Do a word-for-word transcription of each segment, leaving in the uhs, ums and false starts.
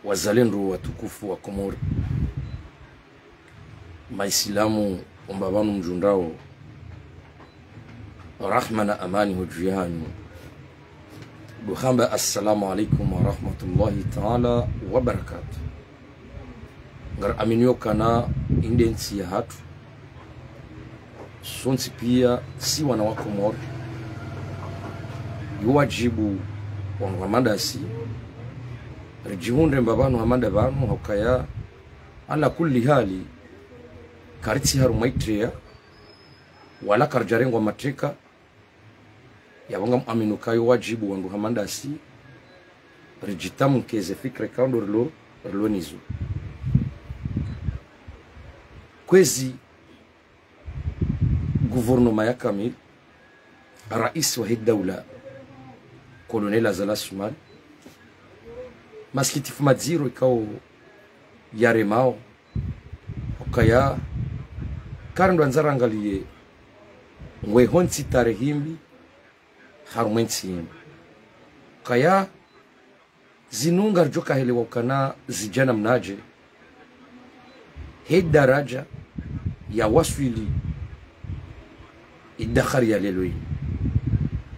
Wazalendo watukufu wa Komori, Maislamu wamba pvanu mdjundrao, rahma na amani hodju yahanyu, ndo hamba assalamu alaikum wa rahmatullahi taala wa barakatuh. Ngari aminio ukana inde ntsi yahatru, sontsi pia si wana wa Komori, yo wadjibu wandru hama ndasi, ridjihundre mbapvanu hama ndapvanu, ha ukaya ala kulli hali, karitsi harumwa itreya, wala karidjarengwa mateka, yapvo ngam aminu ukaya yo wadjibu wandru hama ndasi, ridjitamke ze fikira ikao ndo rilo, rilo nizo. Kwezi gouvernement ya kamili, rais wahe daula, Colonel Azali Assoumani, masikitifu madziro ikao yaremao, ukaya karindrwandza rangaliye ngweho ntsi tarehi mbi harumwa entsi yinu. Ukaya zinu ngaridjo kahelewa ukana zidja namnadje, he daraja ya waswili idakhari ya lelo yinu.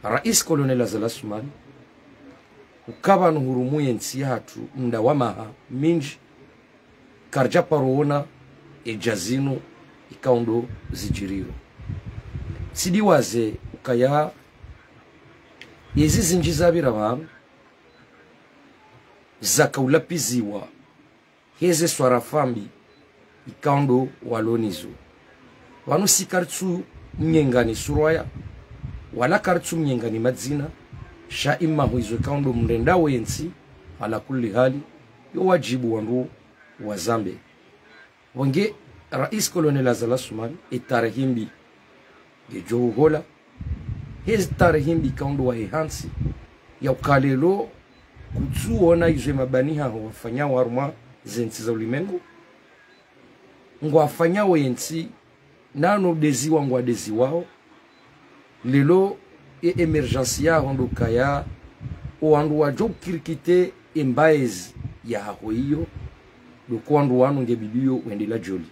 Rais Colonel Azali Assoumani, uka pvanu hurumwa ye ntsi yahatru mda wa maha mindji, karidja paro ona edja zinu ikao ndo zidjiriro. Tsidiwaze ukaya ezi zindji zapvira pvanu zaka ulapiziwa heze swarafa mbi ikao ndo walo nizo. Pvanu si karitsu mnyengani surwaya, wala karitsu mnyengani madzina, sha imaho izo ikao ndo mrenda we ntsi, ala kulli hali, yo wadjibu wandru wazambe. Pvo nge rais Colonel Azali Assoumani, etarehi mbi ngedjo huhola, hezi tarehi mbi ikao ndo wahe hantsi, ya uka lelo kutsuona izo emabani haho wafanyao harumwa ze ntsi za ulimengu, ngwafanyao ye ntsi, nano udeziwa ngwadeziwao. Lelo e émergence yaho ndo ukaya owandru wadjo ukirikite embaezi yahaho iyo, ndo uka owandru wanu nge bidiyo wende la djoli.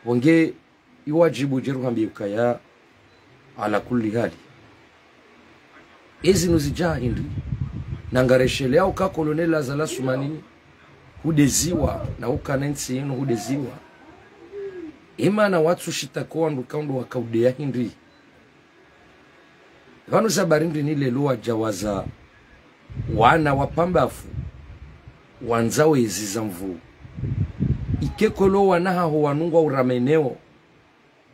Pvo nge yo wadjibu djeru hambi ukaya ala kulli hali, ezinu zidja hindri, na ngaresheleao uka Colonel Azali Assoumani hudeziwa, na ukana entsi yinu hudeziwa. Emana watsu shitaki owandru ikao ndo waka udeya hindri. Pvanu za bari ndrini lelo wadja waza wana wapvambafu, wandzao ezi za mvu. Ike kwelo wana haho wanu ngwa urameneo,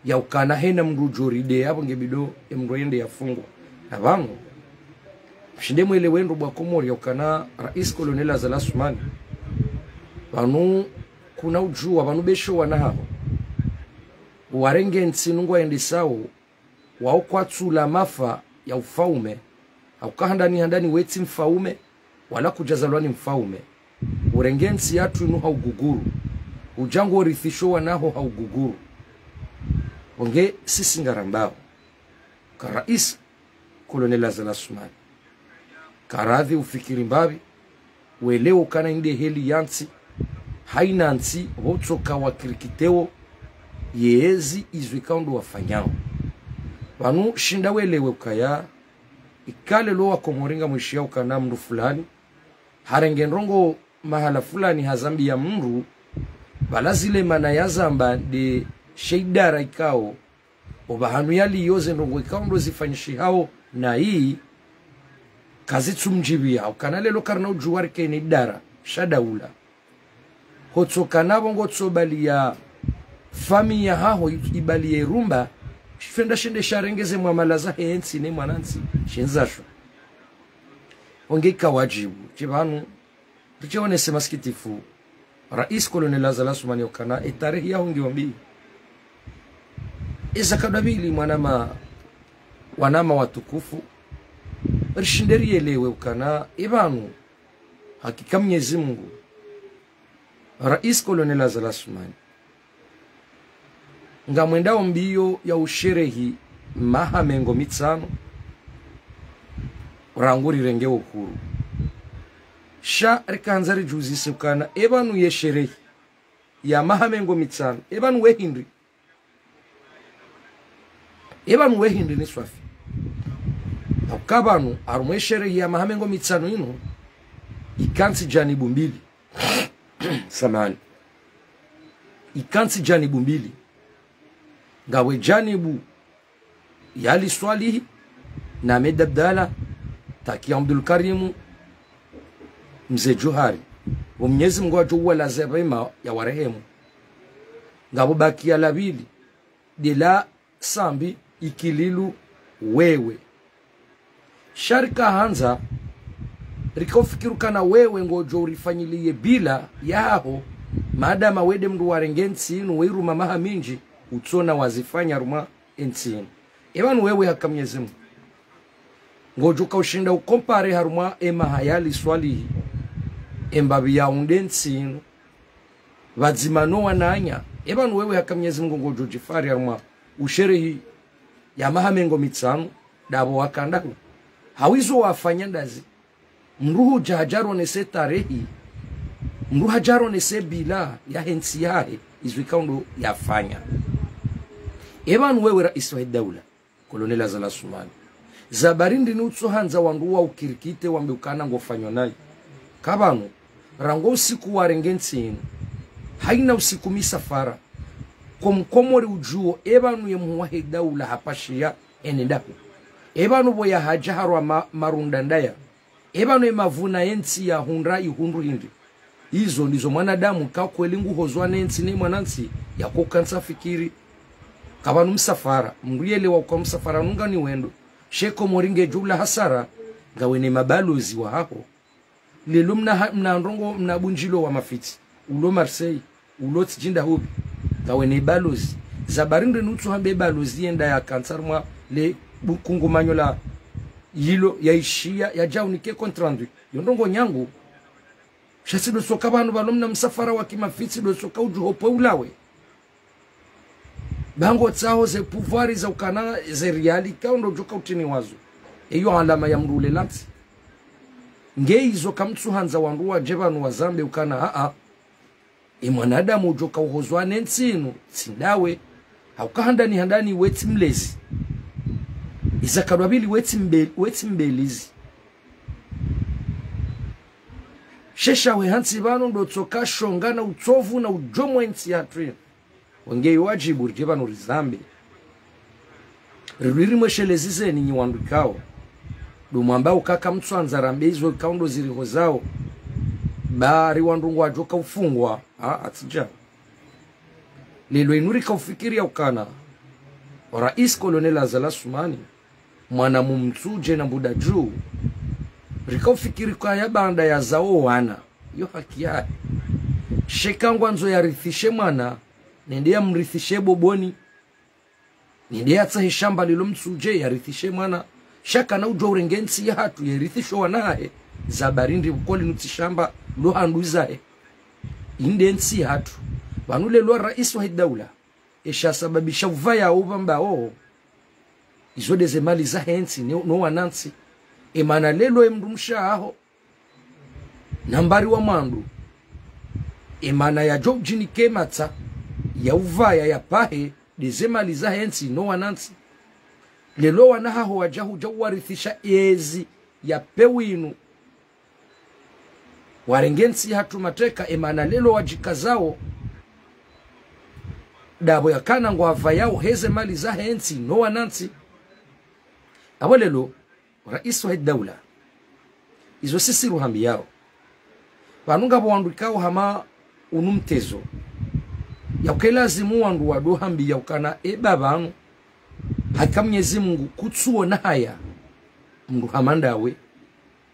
ya ukana hena mndru udjo rideya pvo nge bidiyo emndru yende yafungwa. Na pvanu, mshinde mwelewe ndro bwa Komori ya ukana rais Colonel Azali Assoumani, pvanu kuna udjuwa, pvanu besho wana haho, warenge ntsi nu ngwayendesao, wao kwatsu la mafa ya ufaume, ha uka handani handani wetsi mfaume, wala kudjazalwa ni mfaume. Urenge ntsi yatru inu ha uguguru, udja ngorifisho wana haho ha uguguru. Pvo nge sisi ngarambao uka rais Colonel Azali Assoumani, karadhi ufikiri mbapvi, welewe ukana inde heli ya ntsi, haina ntsi hotsoka wakirikiteo yezi izo ikao ndo wafanyao. Pvanu shinda welewe ukaya, ika lelo wa Komori ngamwishiyao ukana mndru fulani harenge ndrongoo mahala fulani hazambiya mndru, pvala zile mana yazamba nde she idara ikao opvahanu yaliyo ze ndrongoo ikao ndo zifanyishihao na iyi, kazitsu mdjipviya, ukana lelo karina udjuwa rike ne idara sha daula. Hotsoka na pvo ngotso baliya famiyi yahaho, i-, ibaliye rumba, shifenda shende sharenge ze mwamala zahe entsi ne mwanantsi, shendzasho. Pvo nge ika wadjibu, tsi pvanu, ritseonese masikitifu rais Colonel Azali Assoumani ukana etarehi yaho ngiyo mbi. Eza kadwa pvili mwanama, wanama watukufu, rishinde riyelewe ukana epvanu, hakika Mnyezi Mungu, rais Colonel Azali Assoumani, ngamwendao mbiyo ya usherehi maha mengo mitsanu rangu rirenge uhuru. Sha rikahandza ridjuzise ukana, epvanu ye sherehi ya maha mengo mitsanu, epvanu we hindri? Epvanu we hindri ni swafi? Hauka pvanu, harumwa ye sherehi ya maha mengo mitsanu inu, ikantsi janibu mbili. Samahani. Ikantsi janibu mbili. Ngapvo janibu ya Ali Swalihi, na Ahmed Abdallah, Taki Abdul Karimu, Mze Djuhari. Wo Mnyezi Mngu yadjo uwalaza pvema, yawarehemu. Ngapvo bakiya la pvili, de la Sambi, Ikililu, wewe. Sha rikahandza, rikaufikiri ukana wewe ngodjo urifanyiliye bila yaho, madama we de mndru warenge ntsi inu, we iruma maha mindji, utsona wazifanya harumwa entsi inu. Epvanu wewe haka Mnyezi Mngu, ngodjo kaushinda ukompare harumwa emaha ya Ali Swalihi, embapvi ya unde ntsi inu, pvadzima no wananya. Epvanu wewe haka Mnyezi Mngu ngodjo djifahari harumwa usherehi ya maha mengo mitsanu, dapvo wakandra hu. Hawizo wafanya ndazi. Mndru hudja hadja ronese tarehi. Mndru hadja ronese bila yahe ntsi yahe, izo ikao ndo yafanya. Epvanu wewe raisi wahe daula, Colonel Azali Assoumani, za bari ndrini utsohandza wandru wa ukirikite wambe ukana ngofanyo nayi? Ka pvanu, rangu usiku warenge ntsi inu, haina usiku misafara. Ko mkomori udjuo, epvanu ye mhuu wahe daula hapashiya ene ndahu. Epvanu pvo yahadja harwa ma-, marunda ndaya. Epvanu emavuna ye ntsi yahundra ihundru hindri? Izo ndizo mwanadamu ka kweli nguhozwa ne ntsi ne mwanantsi, yakokantsa fikiri. Ka pvanu msafara, mndru yelewa uka msafara nunga ni wendo. She Komori ngedjo ula hasara, ngawe ne mabalozi wahaho. Lelo mna ha-, mna ndrongo, mna bundjilo wa mafitsi. Ulo Marseille, ulo tsidjinda hupvi. Ngawe ne balozi. Za bari ndrini utsohambe balozi yenda yakantsi harumwa le bu-, kungumanyo la yilo, yaishiya, yadja unike compte rendu. Yo ndrongo nyangu. Sha tsi ndo tsoka pvanu pvalo mna msafara wa kimafitsi, ndo tsoka udjuhopve ulawe. Ba ngotsaho ze pouvoir za ukana ze riali ka ndo djoka utini wazo. Eyo alama ya mndru ule lantsi. Nge izo kamtsuhandza wandru wadje pvanu wazambe ukana, aa. E mwanadamu udjoka uhozwa ne ntsi inu, tsi ndawe. Hauka handani handani we tsi mlezi. Iza kadwa pvili we tsi mbe-, we tsi mbelizi. She shawe hantsi pvanu ndo tsoka shonga na utsovu na udjomwe ntsi yahatru inu. Wenge yo wadjibu ridje pvanu rizambe. Rilwiri mweshelezi zeni nyi wandru ikao ndo mwamba uka kamtsuhandza rambe izo ikao ndo zirihozao. Bari wandru ngwadjoka ufungwa. Ha, atsidja. Lelo inu rikaufikiri ya ukana raisi Colonel Azali Assoumani, mwana mumtsudje na mbuda dju. Rikaufikiri kaya baanda yazao wana, yo haki yahe. She ka ngwandzo yarithishe mwana, nende yamrithishe boboni. Nende yatsahe shamba lilo mtsudje, yarithishe mwana. Sha kana udjuwa urenge ntsi yahatru, yarithishe wana wahe. Za bari ndri bukoli nutsi shamba, lo handru zahe. Inde ntsi yahatru. Pvanu lelo raisi wahe daula, esha sababisha uvaya upvamba o. Izo de ze mali zahe ntsi, ne, no wanantsi. Emana lelo emndru mshe waho, nambari wa mwandru. Emana yadjo udjinike matsa, ya uvaya ya pahe, de ze mali zahe ntsi, no wanantsi. Lelo wana haho wadja hudja uwarithisha ezi ya pewu inu. Warenge ntsi yahatru mateka, emana lelo wadjikazao. Dapvo yakana ngwavayao heze mali zahe ntsi, no wanantsi. Apvo lelo, raisi wahe daula. Izo sisi ruhambiyao. Pvanu ngapvo wandru ikao hama unu mtezo. Yauke lazimu wandru wado hambiya ukana eba pvanu. Haka Mnyezi Mngu kutsuona haya. Mndru hama ndawe.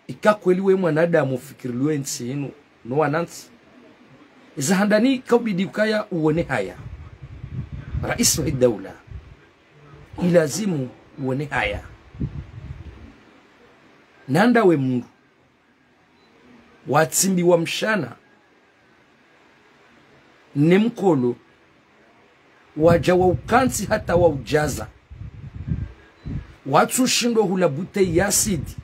Ika kweli we mwanadamu ufikiri lwe ntsi inu, no wanantsi. Iza handani kaubidi ukaya uone haya. Raisi wahe daula. Ilazimu uone haya. Nanda we mndru. Watsimbiwa mshana. Ne mkolo. Wadja wa ukantsi hata wa udjaza. Watsushindo hula bouteille ya acide.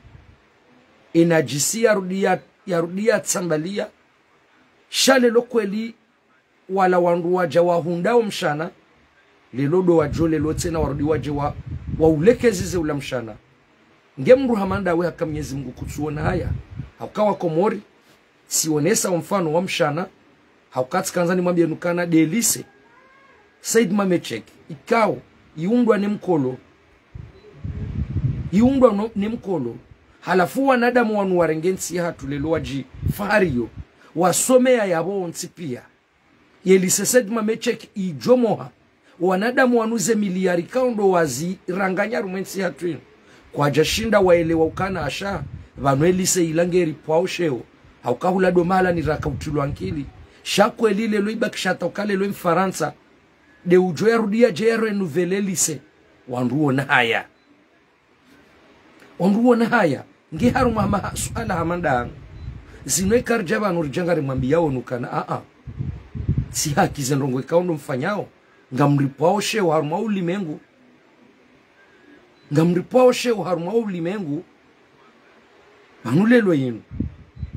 Enadjisi yarudi ya yarudi yatsambaliya. Sha leo kweli wala wandru wadja wahundra wo mshana, leo ndo wadjo leo tsena warudi wadje wa, waulekezeze ula mshana. Nge mndru hama ndawe haka Mnyezi Mungu kutsuona haya, hauka wa Komori, tsionesa wo mfano wa mshana, hauka tsikandza nimwambiye nukana nde lycée Said Mamechek, ikao, iundwa ne mkolo, iundwa no, ne mkolo, halafu wanadamu wanu warenge ntsi yahatru leo wadjifahariyo, wasomeya yapvo wontsi piya. Ye lycée Said Mamechek idjomoha, wanadamu wanu ze miliyari ikao ndo waziranganya harumwa entsi yahatru inu. Kwadjashinda waelewa ukana asha, pvanu e lycée ila ngeripvwao sheo, hauka hula ndo mahala ni raka utrilwa nkili. Sha kweli leo ibakisha hata uka leo Mfarantsa, nde udjo yarudi yadje ya renouveler lycée. Wandru wona haya. Wandru wona haya, nge harumwa hama ha, suala hama ndanu. Zinu eka ridja pvanu ridja ngarimwambiyawo nukana, a-a. Tsi haki ze ndrongoo ikao ndo mfanyao, ngamripvwao sheo harumwa ulimengu. Ngamripvwao sheo harumwa ulimengu. Pvanu leo inu.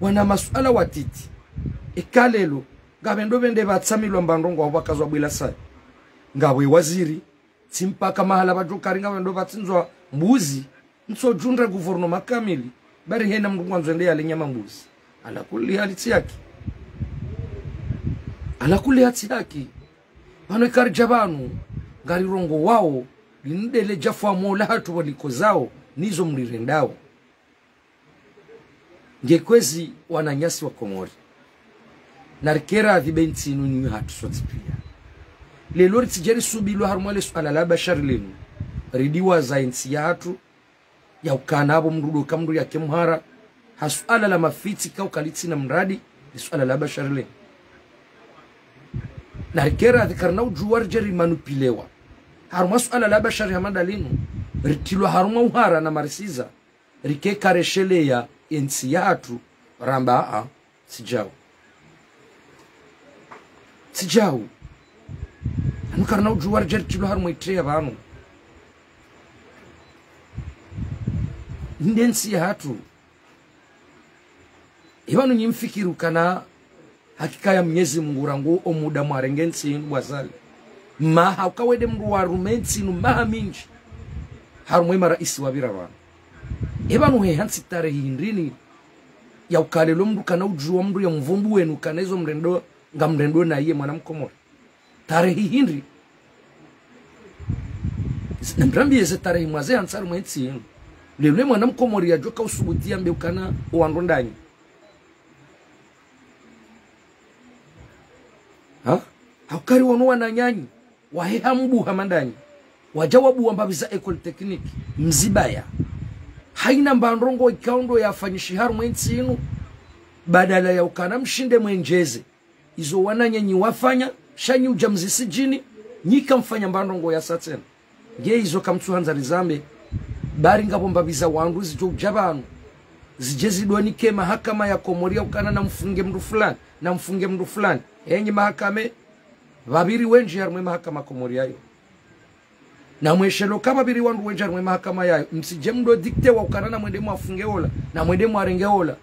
Wana masuala watiti. Eka leo, ngapvendo pvende pvatsamilwa mba ndrongoo apvo wakazwa bwila saya. Ngapvo waziri, tsi mpaka mahala pvadjo kari ngapvendo pvatsindzwa mbuzi, ntsodjundra gouvernement kamili, bari hena mndru ngwandzo ende yale nyama mbuzi. Ala kulli hali tsi haki. Ala kulli hali tsi haki. Pvanu eka ridja pvanu, ngarirongowao, linu nde le djafu wa mola hatru pvo likozao, nizo mrirendao. Nge kwezi wananyasi wa Komori. Narike radhi be ntsi inu ni yahatru sontsi piya. Leo ritsidje risubilwa harumwa le suala la Bashar linu. Ridiwaza entsi yahatru, ya ukana apvo mndru ndo ka mndru yake mhara, ha suala la mafitsi ikao kalitsina mradi, le suala la Bashar linu. Narike radhi karina udjuwa ridje rimanipulewa. Harumwa suala la Bashar hama nda linu, ritrilwa harumwa uhara na marisiza, rike karesheleya entsi yahatru, ramba a-a, tsi djau. Tsi djau. Hanu karina udjuwa ridje ritrilwa harumwa itreya pvanu. Nde ntsi yahatru. Ipvanu nyi mfikiri ukana hakika ya Mnyezi Mungu rangu o muda mwarenge ntsi inu wazali. Maha uka wende mndru warume ntsi inu maha mindji. Harumwa e maraisi wapvira pvanu. Ipvanu he hantsi tarehi hindrini ya uka leo mndru kana udjuwa mndru ya mvumbuwe nukana izo mrendo, ngamrendo na iye mwana Mkomori. Tarehi hindri. Z-, namrambiye ze tarehi mwaze hantsi harumwa entsi inu. Leo mwana Mkomori yadjoka usubuti yambe ukana owandru ndanyi. Ha? Hauka ri wanu wananyanyi. Waheha mbuha mandanyi. Wadja wabuwa mbapvi za école technique. Mzibaya. Haina mba ndrongoo ikao ndo yafanyishiha harumwa entsi inu. Badala ya ukana mshinde mwendjeze izo wananyanyi wafanya, sha nyi udja mzisidjini, nyi kamfanya mba ndrongoo yasa tsena. Nge izo kamtsuhandza rizambe, bari ngapvo mbapvi za wandru zidjo udja pvanu, zidje zidonike mahakama ya Komori ya ukana namfunge mndru fulani, namfunge mndru fulani. Enyi mahakama, pvapviri wendji harumwa e mahakama Komori yayo. Namwesheleo ka pvapviri wandru wendji harumwa e mahakama yayo, msidje mdo dicter wa ukana namwende mwafunge ola, namwende mwarenge ola.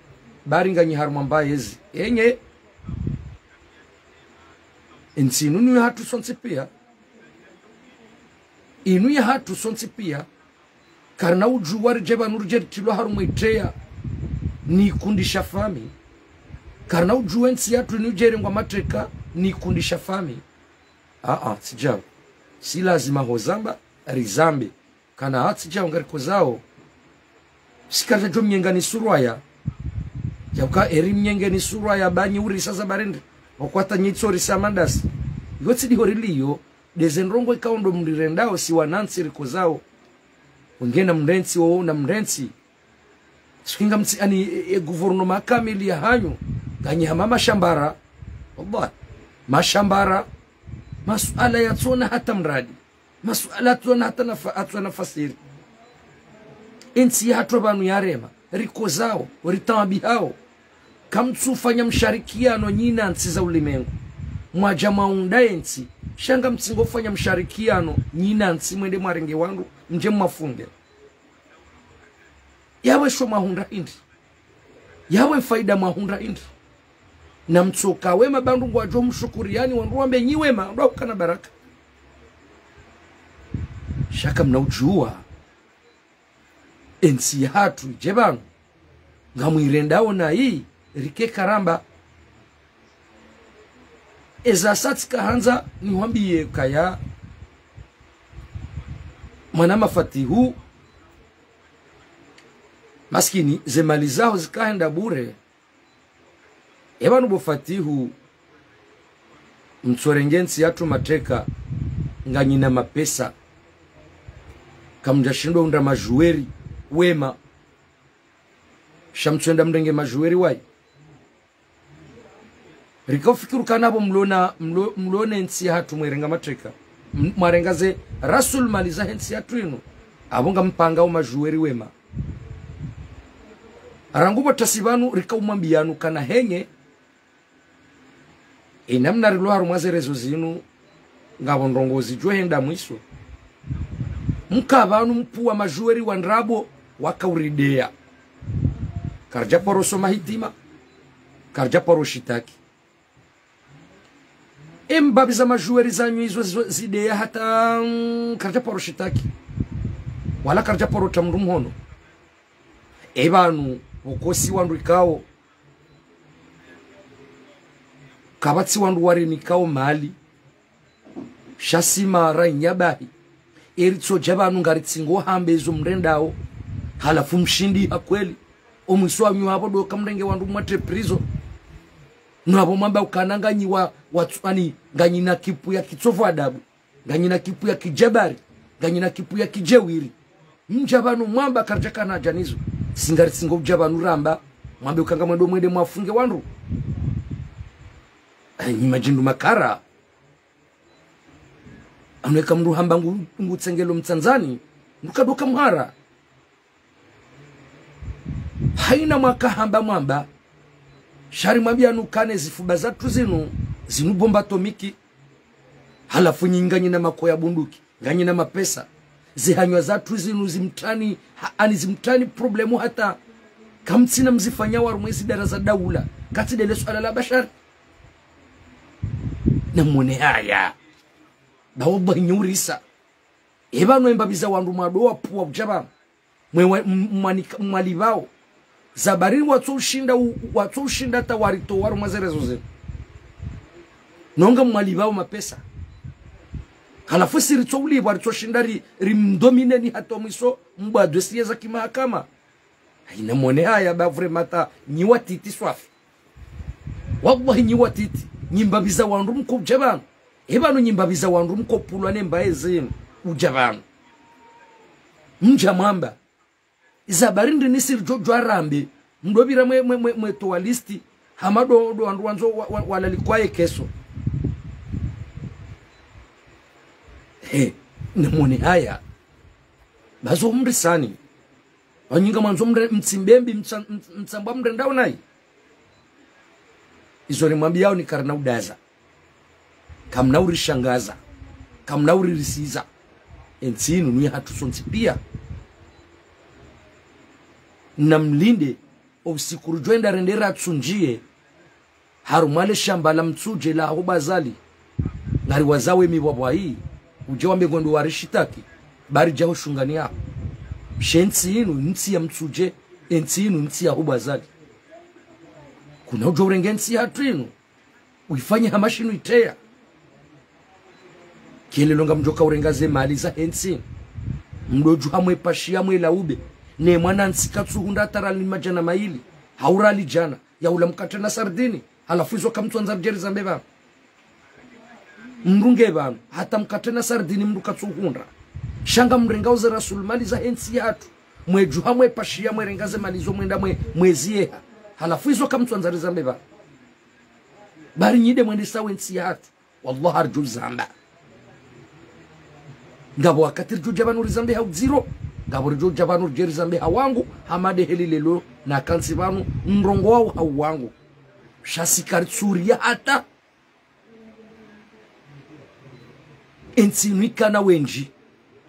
Bari nganyi harumwa mba yezi. Enyi, entsi inu ni yahatru sontsi piya. Inu yahatru sontsi piya. Karina udjuwa ridje pvanu ridje ritrilwa harumwa itreya ni kundi sha famiyi. Karina udjuwa entsi yahatru inu idje irengwa mateka ni kundi sha famiyi. A-a, tsi djau. Si lazima ho zamba, rizambe. Kana hatsi djau ngarikozao. Si karidja djo mnyengani surwaya. Yauka eri mnyengeni surwaya ba nyi urisa za barindi. Okwata nyi tso risa mandasi. Yo tsi diho riliyo, nde ze ndrongoo ikao ndo mrirendao si wanantsi rikozao. Wengena mrentsi wo na mrentsi. Sikinga mtsi ani e, e gouvernement kamili ya hanyu. Nganyi hama mashambara. Wallah. Mashambara. Masuala yatsona hata mradi. Masuala yatsona hata nafa-, yatsona fasiri. Entsi yahatru pvanu yarema. Rikozao. Ritaabihao. Kamtsufanya msharikiano nyi na ntsi za ulimengu. Mwadja mwaunda entsi. Sha ngamtsingofanya msharikiano nyi na ntsi mwende mwarenge wandru. Mdje mwafunge. Yawe sho mwahundra hindri. Yawe faida mwahundra hindri? Na mtsoka wema, wandru ngwadjo mshukuriyani, wandru wambe nyi wema, ndo ukana baraka. Sha kamna udjuwa entsi yahatru idje pvanu, ngamwirendao nayi rike karamba. Eza sa tsikahandza nihwambiye kaya mwana Mafatihu, maskini, ze mali zaho zikahenda bure. Epvanu bo Fatihu, mtsorenge ntsi yahatru mateka, nganyina mapesa. Kamdjashindwa hundra madjuweri wema. Sha mtsoenda mrenge madjuweri wayi? Rika ufikiri ukana pvo mlona, mlo-, mlona entsi yahatru mwerenga mateka. M-, mwarenga ze rasul mali zahe ntsi yahatru inu. Apvo ngampangao madjuweri wema. Rangu pvo tasi pvanu rika umwambiyanu kana henye, inamna rilo harumwa ze réseaux zinu, ngapvo ndrongoo zidjo henda mwiso. Mka pvanu mpvuwa madjuweri wa ndrabo waka urideya. Karidja paro soma hitima, karidja paro shitaki. Embapvi za madjuweri zanyu izo, izo zideya hata, mm, karidja paro shitaki. Wala karidja paro tra mndru mhono. Epvanu, pvoko si wandru ikao, kapvatsi wandru warinikao mali. Sha si mara nyabahi. Eritsodja pvanu ngaritsingo hambe izo mrendao. Halafu mshindi ha kweli. Omwiso wanyu hapvo ndo kamrenge wandru mwatre prison. No hapvo mwamba ukana nganyi wa, wa, ani, nganyina kipu ya kitsovu adabu. Nganyina kipu ya kijabari. Nganyina kipu ya kijewiri. Mdja pvanu mwamba karidjakana djanizo. Si ngaritsingo udja pvanu ramba. Mwambe uka ngamwendo mwende mwafunge wandru. Ay, nyi madjindru makara. Anu eka mndru hamba ngu, ngutsengelo mtsandzani, ngukadoka mhara. Hayina mwaka hamba mwamba, sha rimwambiyanu ukana ezifuba zahatru zinu, zinu bomba atomiki, halafu nyi nganyina makoya bunduki, nganyina mapesa, zihanywa zahatru zinu zimtrani, ha-, ani zimtrani problemu hata, kamtsina mzifanyao harumwa ezi dara za daula, katsi ndele swala la bashari. Namwone haya. Ba wallahi nyi urisa. Epvanu embapvi za wandru mwado wapvuwa udja pvanu. Mwe wa-, m-, mwanika-, mwalipvao. Za bari watso ushinda u-, watso ushinda hata waritowa harumwa ze réseaux zinu. No ngamwalipvao mapesa. Halafu si ritso ulipvwa ritso shinda ri, rimdomineni hata mwiso mbwa dossier za kimahakama. Hayina mwone haya ba vraiment hata nyi watiti swafi. Wallahi nyi watiti, nyi mbapvi za wandru mko udja pvanu. Epvanu nyi mbapvi za wandru mko pvulwa ne mbaye zinu, udja pvanu. Mdja mwamba. Iza bari ndrini si ridjo djuwa rambe, mdo pvira mwe, mwe, mwe, mwetowa listi, hama ndo, ndo wandru wandzo wa, wa, walalikwa ye keso. He, namwone haya. Bazo mrisani. Wanyu ngamwandzo mre-, mtsimbe mbi mtsa-, mts-, mtsambwa mrendao nayi. Izo rimwambiyao ni karina udaza. Kamna urishangaza. Kamna uririsiza. Entsi inu ni yahatru sontsi piya. Namlinde, o usiku rudjo enda rende ratsundjiye. Harumwa le shamba la Mtsudje la ho Bazali. Ngari wazawe mibwabwa yi. Udje wambe ngwendo warishitaki. Bari djaho shungani yaho. She ntsi inu, ntsi ya Mtsudje. Entsi inu, ntsi ya ho Bazali. Kuna udjo urenge ntsi yahatru inu. Uifanye hama shinu iteya. Kielelo ngamdjoka urenga ze mali zahe ntsi. Mdo djuha mwe pashiya mwe laube. Ne mwana ntsi katsuhundra hata rali madjana mayili. Hau rali djana. Ya ula mkatre na sardini. Halafu izo kamtswandza ridje rizambe pvanu. Mndru nge pvanu. Hata mkatre na sardini mndru katsuhundra. Sha ngamrengao ze rasul mali zahe ntsi yahatru. Mwe djuha mwe pashiya mwe renga ze mali zo mwenda mwe, mwe ziyeha. Halafu izo kamtswandza rizambe pvanu. Bari nyi nde mwendesao entsi yahatru. Wallahi ridjo zamba. Ngapvo wakati ridjo dja pvanu rizambe ha udziro. Ngapvo ridjo dja pvanu ridje rizambe ha wangu. Hama nde heli lelo nakantsi pvanu. Ndrongoo wao ha wangu. Sha si karitsuriya hata. Entsi inu ikana wendji.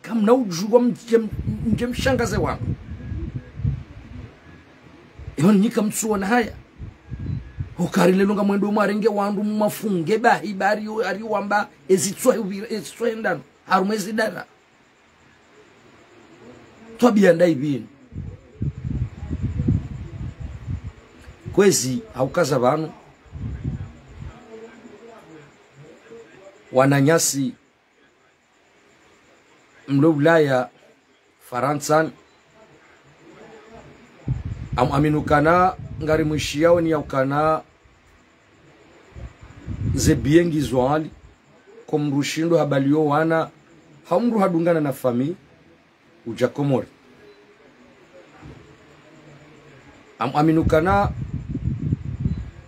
Kamna udjuwa mdje m-, mdje mshangaze wangu. Ewa nyi kamtsuona haya. Hukaya leo ngamwendo mwarenge wandru mwafunge bahi bari yo ari wamba ezitswa hubira, ezitswa hendano. Harumwa ezidara. Twabiya ndayi pvinu. Kwezi haukaza pvanu. Wananyasi mlo Ulaya, Farantsa, am-, amini ukana ngari mwishiyaoni ya ukana ze biye ngizo hali, ko mdru shindo habaliyo wana, hau mdru hadungana na fami, udja Komori. Am-, amini ukana,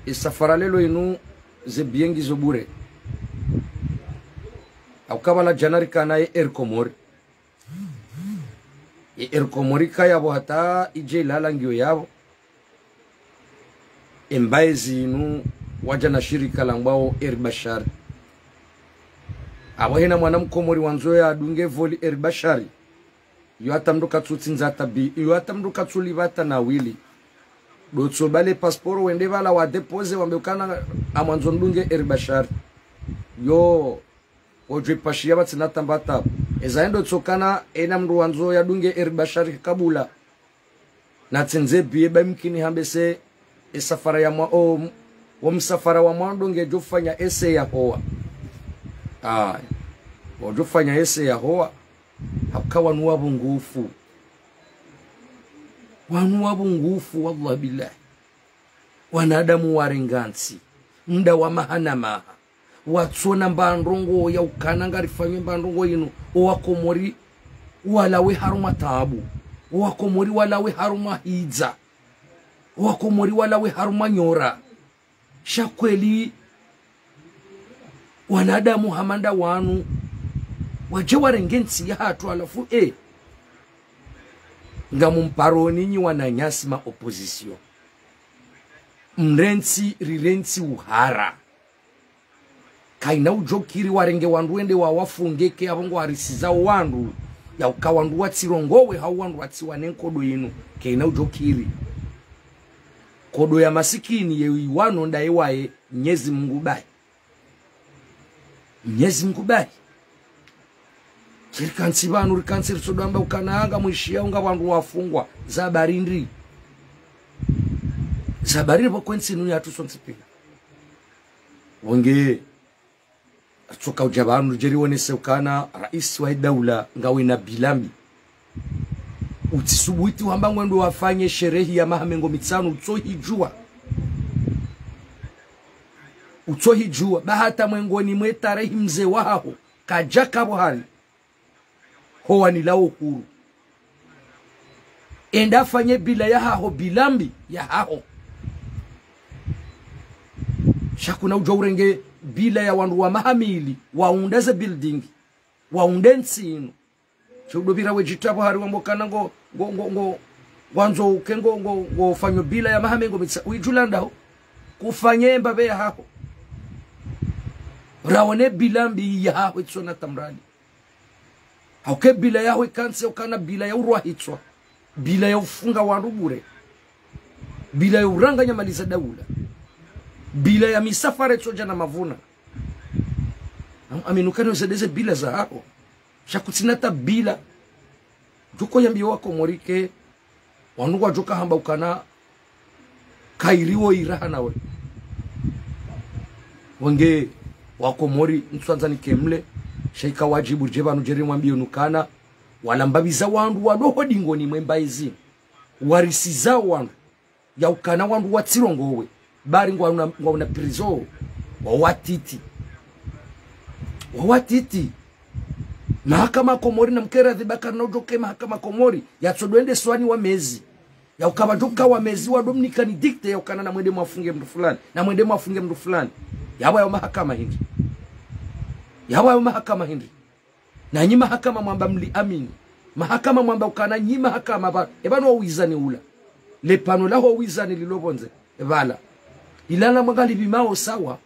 e safara leo inu ze biye ngizo bure. Hauka pvala djana rikana ye Air Comores. Ye Air Comores kaya pvo hata idje ilala ngiyo yapvo. Embaye zinu wadja na shirika langwao Air Bashar. Apvo hena mwana mkomori wandzo yadunge voli Air Bashar. Yo hata mdru katsutsindza hata bi-, yo hata mdru katsulipva hata nawili. Ndo tso bale pasiporo wende pvala wa déposer wambe ukana ngamwandzo ndunge Air Bashar. Yo, wodjo ipashiya pvatsina tamba tabu. Eza endo tsokana ena mdru wandzo yadunge Air Bashar kabula. Na tsendze biye ba mkini hambe se, e safara ya mwa-, o, o msafara wa mwando ngedjo fanya essai ya howa. Aya. Wodjo fanya essai ya howa. Hauka wanu wapvungufu. Wanu wapvungufu, wallah billah. Wanadamu warenga ntsi. Mda wa maha na maha. Watsona mba ndrongo ya ukana ngarifanywe mba ndrongo inu. O wakomori walawe harumwa tabu. O wakomori walawe harumwa hidza. O wakomori walawe harumwa nyora. Sha kweli, wanadamu hama nda wanu, wadje warenge ntsi yahatru halafu, eh. Ngamumparoni nyi wananyasi ma opposition. Mrentsi, rirentsi uhara. Kayina udjo kiri warenge wandru wende wawafunge ke apvo ngwarisizao wandru. Ya uka wandru watsirongowe hau wandru watsiwane nkodo inu. Kayina udjo kiri. Nkodo ya masikini ye iwano ndaye waye Mnyezi Mungu bahi. Mnyezi Mungu bahi. Shirikantsi pvanu, rikantsi ritsodo amba ukana ngamwishiya unga wandru wafungwa. Za habari ndri. Za habari ndri pvo kwentsi inu yatru sontsi pia. Wonge, atsoka udja pvanu djeri wonese ukana raisi wa idaula ngawena bilan mbi. Utsisubuti wamba ngwendo wafanye sherehi ya maha mengo mitsanu, utsohidjuwa. Utsohidjuwa, ba hata mwengoni mwe tarehi mze wahaho, kadjaka pvo hari. Ho wanilao uhuru. Enda fanye bilan yahaho, bilan mbi yahaho. Sha kuna udjo urenge bilan ya wandru wa maha mili, waunde ze building, waunde ntsi inu. Sha udo pvira wedjitapvo hari wambe ukana ngo, ngo, ngo, ngo, ngwandzo uke ngo, ngo, ngofanyo bilan ya maha mengo mitsa, uidjula ndaho. Kufanye mbapvi yahaho. Rawone bilan mbi yahaho itsona tamrani. Hauke bilan yaho ikantsi ukana bilan ya urwa hitswa. Bilan ya ufunga wandru bure. Bilan ya uranganya mali za daula. Bilan ya misafara itsodja na mavuna. Am-, amini ukana yo zendeze bilan zahaho. Sha kutsina hata bilan. Djuko yambiyo wakomori ke, wanu wadjoka hamba ukana, kayiri wo iraha nawe. Wonge wakomori, ntsuandza nike mle, sha ika wadjibu dje pvanu djeri mwambiyo nukana, wala mbapvi za wandru walo ho dingoni mwe mbayi zinu. Warisizao wandru. Ya ukana wandru watsirongowe. Bari ngwauna, ngwauna prison. Wawatiti. Wawatiti. Mahakama Komori na mkera dhibakari na udjoke mahakama Komori. Yatsodo ende swani wa mezi. Ya ukaba djoka wa mezi wa Dominika ni dicté ya ukana na mwende mwafunge mndru fulani. Na mwende mwafunge mndru fulani. Yapvo yo mahakama hindri. Yapvo yo mahakama hindri. Na nyi mahakama mwamba mli amini. Mahakama mwamba ukana nyi mahakama pva, epvanu wizani ula. Le pano laho wizani lilo pvondze, epvala. Ilana mwangali pvimao sawa.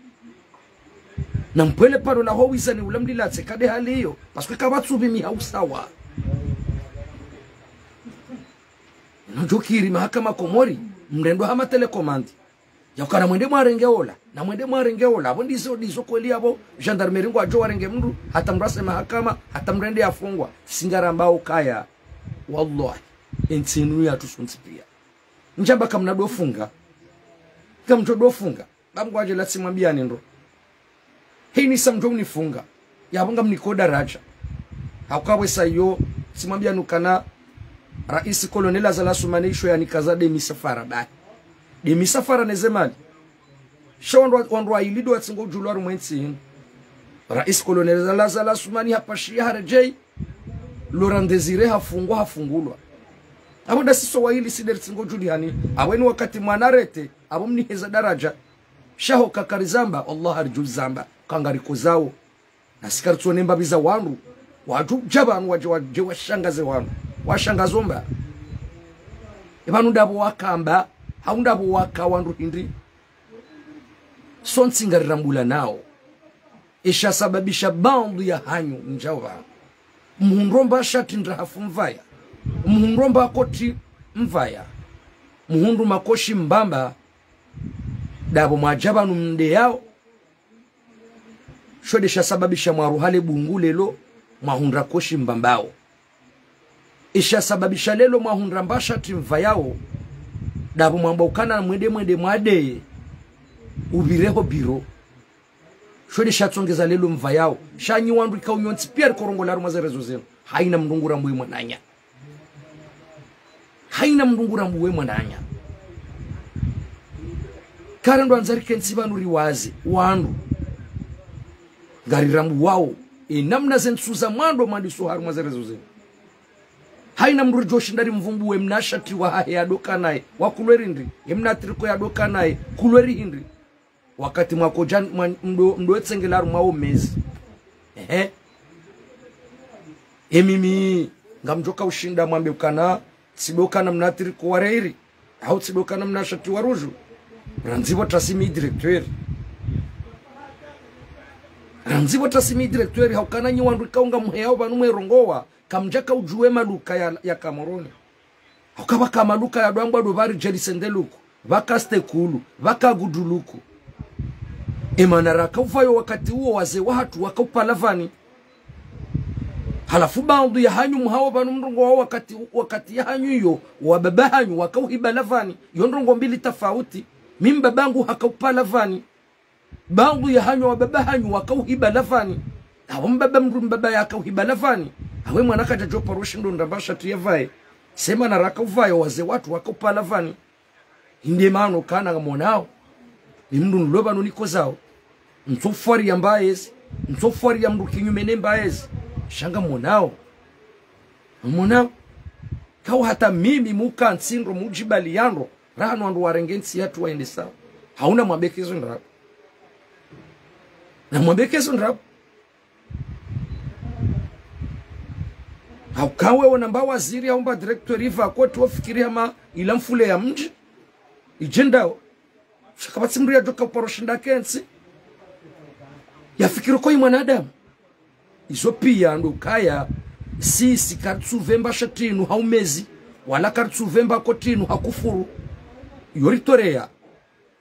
Na mpwele pano laho wizani ula mlilatse kade hali iyo. Parce que kapvatsu pvimi ha usawa. Nodjokiri mahakama Komori. mrendo hama télécommande. Yaukana mwende mwarenge ola, na mwende mwarenge ola. Apvo ndizo, ndizo kweli apvo, gendarmerie ngwadjo warenge mndru, hata mrase mahakama, hata mrende yafungwa. Singaramba ukaya, wallahi, entsi inu yatru sontsi pia. Ndjamba kamna dofunga. Kamtso dofunga. Ba mngwadje la tsimwambiani ndro. Hini sa mdjo unifunga. Yapvo ngamniko daraja. Hauka pvwesa iyo, tsimwambiani ukana, Raisi Colonel Azali Assoumani isho yanikaza de misafara bahi. De misafara ne ze mali. Sha wandru wa, wandru waili ndo watsingo udjulwa harumwa entsi inu. Raisi Colonel Azali Assoumani hapashiya haredjei. Laurent Désiré hafungwa, hafungulwa. Apvo ndasi so waili si de ritsingo udjulihani. Apvo eni wakati mwana arrêté, apvo mniheza daraja. Sha ho kakarizamba, Allah haridjuzamba, kangariko zawo. Nasi karitsone mbapvi za wandru, wadje udja pvanu wadje, wadje washangaze wandru, washangaze omba. Epvanu ndapvo wakamba, hau ndapvo waka wandru hindri. Sontsi ngarirambulanao. Esha sababisha baadhwi ya hanyu mdjao pvanu. Mhundro mba shati ndrahafu mvaya. Mhundro mba koti mvaya. Mhundru makoshi mbamba. Ndapvo mwadja pvanu mdeyao. Sho de sha sababisha mwaruha le bungu lelo, mwahundra koshi mbambao. Esha sababisha lelo mwahundra mba shati mvayao, ndapvo mwamba ukana mwende mwende mwade, upvire ho biro. Sho de sha tsongeza lelo mvayao. Sha nyi wandru ikao nyontsi pia rikorongola harumwa ze réseaux zinu. Haina mndru ngurambuwe mwananya. Haina mndru ngurambuwe mwananya. Karendo andza rikentsi pvanu riwaze, wandru. Ngarirambuwao, enamna ze ntsu za mwando mwandiso harumwa ze réseaux zinu. Haina mndru ridjoshinda rimvumbuwe mna shati wahahe yadokanaye, wa couleur hindri, emna tricot yadokanaye, couleur hindri. Wakati mwakodja mwa, mdo, mdo etsengela harumwa omezi. Ehe. Emimi, ngamdjoka ushinda mwambe ukana, tsidokana mna tricot wa reiri, hau tsidokana mna shati wa rouge. Randzi pvo trasi mi directeur. Randzi pvo trasi mi directeur, haukana nyi wandru ikao ngamheyao pvanu mwerongowa, kamdjaka udjuwe maluka ya, ya Kamoroni. Hauka pvaka maluka yadwambwa ndo pvwa Ridjeli Sendeluku, pvwa Kastekulu, pvwa Kaguduluku. Emana raka upvayo wakati uwo wazee wahatru waka upvala pvani. Halafu baadhwi ya hanyu mhao pvanu mrongowa wakati, wakati ya hanyu iyo, wababa hanyu waka uhibala pvani. Yo ndrongo mbili tafauti. Mi mbaba hangu haka upvala pvani. Baadhwi ya hanyu wababa hanyu waka uhibala pvani. Apvo mbaba mndru mbaba yaka uhibala pvani. Awe mwana kadjadjo paro shindo ndraba shati ya pvaye. Semana raka upvayo wazee wahatru waka upvala pvani. Inde mano kana ngamonao. Ni mndru nilo pvanu nikozao. Ntsofwari ya mbaezi. Ntsofwari ya mndru kinyume ne mbaezi. Sha ngamonao. Ngamonao. Kawu hata mimi muka ntsindro mudjibali yandro. Rahanu wandru warenge ntsi yahatru waende sawa. Hauna mwambe kezo ndrabo. Na mwambe kezo ndrabo. Hauka we wona mba waziri hau mba directeur ipva koti wofikiri hama ila mfule ya mdji. Idje ndao. Sha kapvatsi mndru yadjoka uparo shinda kentsi. Yafikiri ko i mwanadamu. Izo pia ndo ukaya, sisi karitsupvemba shati inu ha umezi, wala karitsupvemba koti inu ha kufuru. Iyo ritoreya.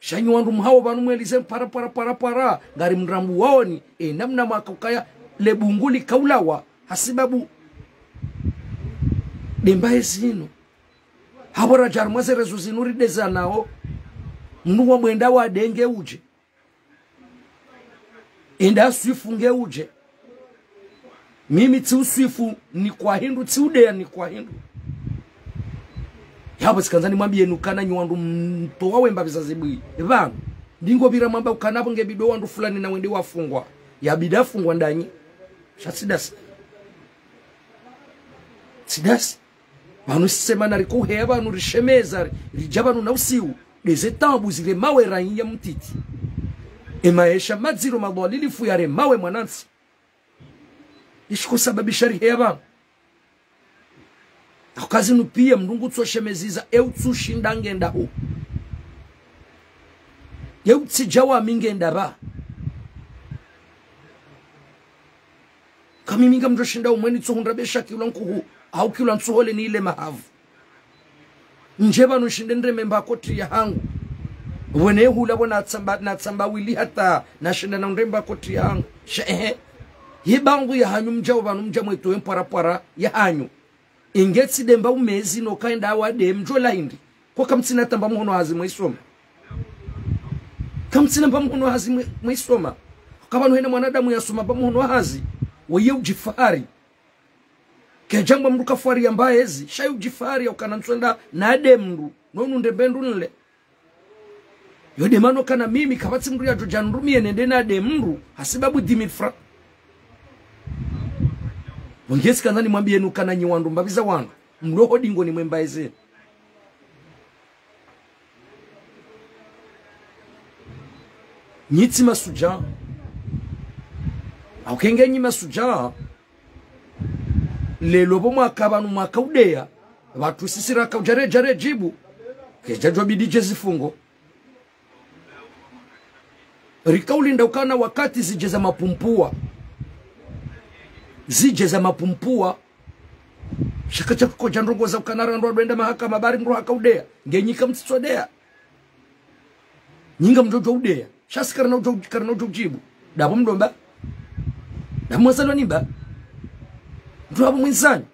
Sha nyi wandru mhao pvanu mwelize mpara, para, para, para, ngarimrambuwaoni, enamna mwaka ukaya le bungu lika ulawa, hasibabu de mbaezi inu. Hapvo radja harumwa ze réseaux zinu ridezanao, mndru wa mwenda wa denge udje. Enda swifu nge udje. Mimi tsi uswifu ni kwa hindru, tsi udeya ni kwa hindru. Yapvo tsikandza nimwambiyeni ukana nyi wandru mtowa wemba pviza zibwi. Pvanu, ndingo pvira mwamba ukana pvo nge bido wandru fulani na wende wafungwa. Ya bida afungwa ndanyi. Sha tsi dasi. Tsi dasi. Pvanu sisi mana riko uheya pvanu rishemeza, ri-, ridja pvanu na usiu. Ndeze taabu ziremawe raiya mtiti. Emaesha madziro madhwalilifu yaremawe mwanantsi. Ishi kusababisha riheya pvanu. Hauka zinu pia mndru ngutso shemeziza, eutsu shinda ngenda hu. Eutsi djawa mi ngenda pva. Ka mimi ngamdjo shinda umweni tsohundra besha kilwa nkuhu, hau kilwa ntsohole ni ile mahavu. Ndje pvanu nshinde nireme mba koti yahangu. Wene hula pvo natsamba, natsamba wili hata nashinda na nireme mba koti yahangu. Sha, ehe. Ye pvandru yahanyu mdjao pvanu mdja mwetowe mpwarapwara yahanyu. Inge tsi nde mba umezi no kaenda wade mdjo la hindri. Ko kamtsina hata mba mhono hazi mwaisoma. Kamtsina mba mhono hazi mwe-, mwaisoma. Ka pvanu hene mwanadamu yasoma mba mhono hazi. Weye udjifahari. Kedjamba mndru kafwari ya mba ezi, sha ye udjifahari ya ukana ntswenda nade mndru, no nunde mbe ndru nle. Yo nde mana ukana mimi, kapvatsi mndru yadjo dja nirumie nende nade mndru, hasibabu dix mille francs. Wongezi kana nimwambieni ukana nyi wandru mbapvi za wandru, mlo ho dingoni mwe mba ezi. Nyi tsi masudjaa. Hauka nge nyi masudjaa. Lelo pvo mwaka pvanu mwaka udeya. Pvatsu sisi raka udja redja redjibu. Kedja djwa bidi dje zifungo. Rika ulinda ukana wakati zidje za mapumpuwa. Zidje za mapumpuwa. Sha ka sha kukodja ndrongo za ukana randru wadwenda mahakama bari mndru haka udeya. Nge nyi kamtsitso deya. Nyi ngamdjo djwa udeya. Sha si karina udjo, karina udjo udjibu. Ndapvo mdomba. Ndapvo mwazalwa ni mba. Mndru hapvo mwinsanyo.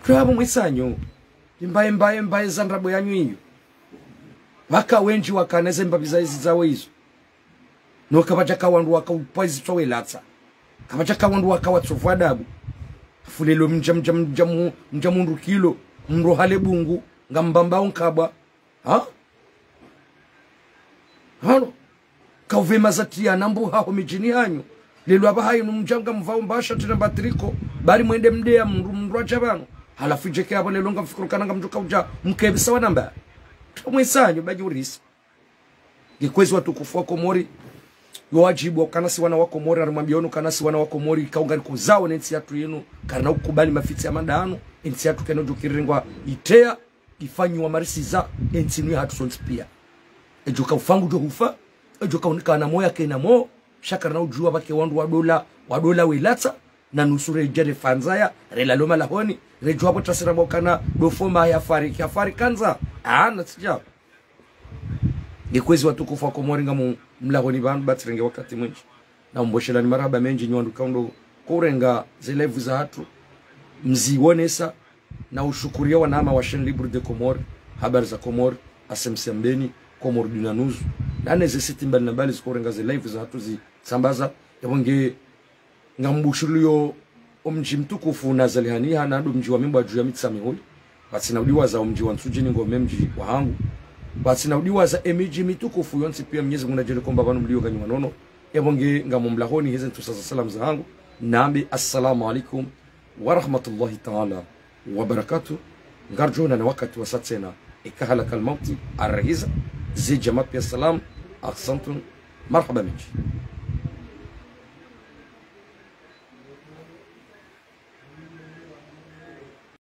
Mndru hapvo mwinsanyo. Mbaye, mbaye, mbaye za ndrabo yanyu iyo. Pvaka wendji wakana ze mbapvi za izi zawo izo. No kapvadjaka wandru waka upwa izi tswa welatsa. Kapvadjaka wandru waka watsovu adabu. Halafu lelo mdja, mdja, mdja mu-, mdja mundru kilo, mndru hale bungu, ngambamba unkabwa. Ha? Hano. Kauve mazatiya na mbuha ho midjini hanyu. Lelo apvaha inu mdja ngamvao mba shati na mba tricot. Bari mwende mdeya mndru, mndru adja pvanu. Halafu idjeke apvo lelo ngamfikiri ukana ngamdjo kaudja mkebisa wana mba. Mwisanyu, badji urisi. Nge kwezi watukufu wa Komori. Yo wadjibu wa ukana si wana wa Komori, arimwambiya unu ukana si wana wa Komori, kaunga niko zao ne ntsi yatru yinu, karina ukubali mafitsi ya mandanu, entsi yatru kayina udjo kirirengwa iteya, ifanyiwa marisiza, entsi inu yahatru sontsi piya. Edjo ka ufa ngudjo hufa, edjo ka unikana moya kena mo, sha karina udjuwa pvake wandru wadola, wadola welatsa, na nusu redja refanya ndzaya, relalo malahoni, redjuwa pvo tasira pvo ukana, dofoma yafariki, yafariki ha ndzaya. Ah, natsidja. Nge kwezi watukufu wa Komori ngamu mlahoni pvanu ba tsirenge wakati mwindji. Na umboshelani marahaba mendji nyi wandru kaundo ko urenga ze live zahatru. Mziwonesa na ushukuriya wanama wa Chaîne Libre de Comores, Habari za Komori, S M C Mbeni, Comores Duna News. Na neze site mbali na mbali ziko urenga ze live zahatru zitsambaza. Yapvo nge ngambushuluyo omdji mtukufu nazalihaniha na ndo mdji wa mimbwa dju ya Mitsamihuli. Pvatsina udiwaza omdji wa Ntsudjini ngo me mdji wahangu. Pvatsina udiwaza emidji mitukufu yontsi piya Mnyezi Mungu nadjele komba pvanu mliyo nganyi wanono. Yapvo nge ngamu mlahoni heze ntsusa za salamu zahangu. Nambe assalamu alaikum wa rahmatullahi ta'ala wa barakatuh. Ngardjo onana wakati wasa tsena. Eka halakal mauti arahiza. Zedja mapya salam. Ahsantum. Marahaba mendji.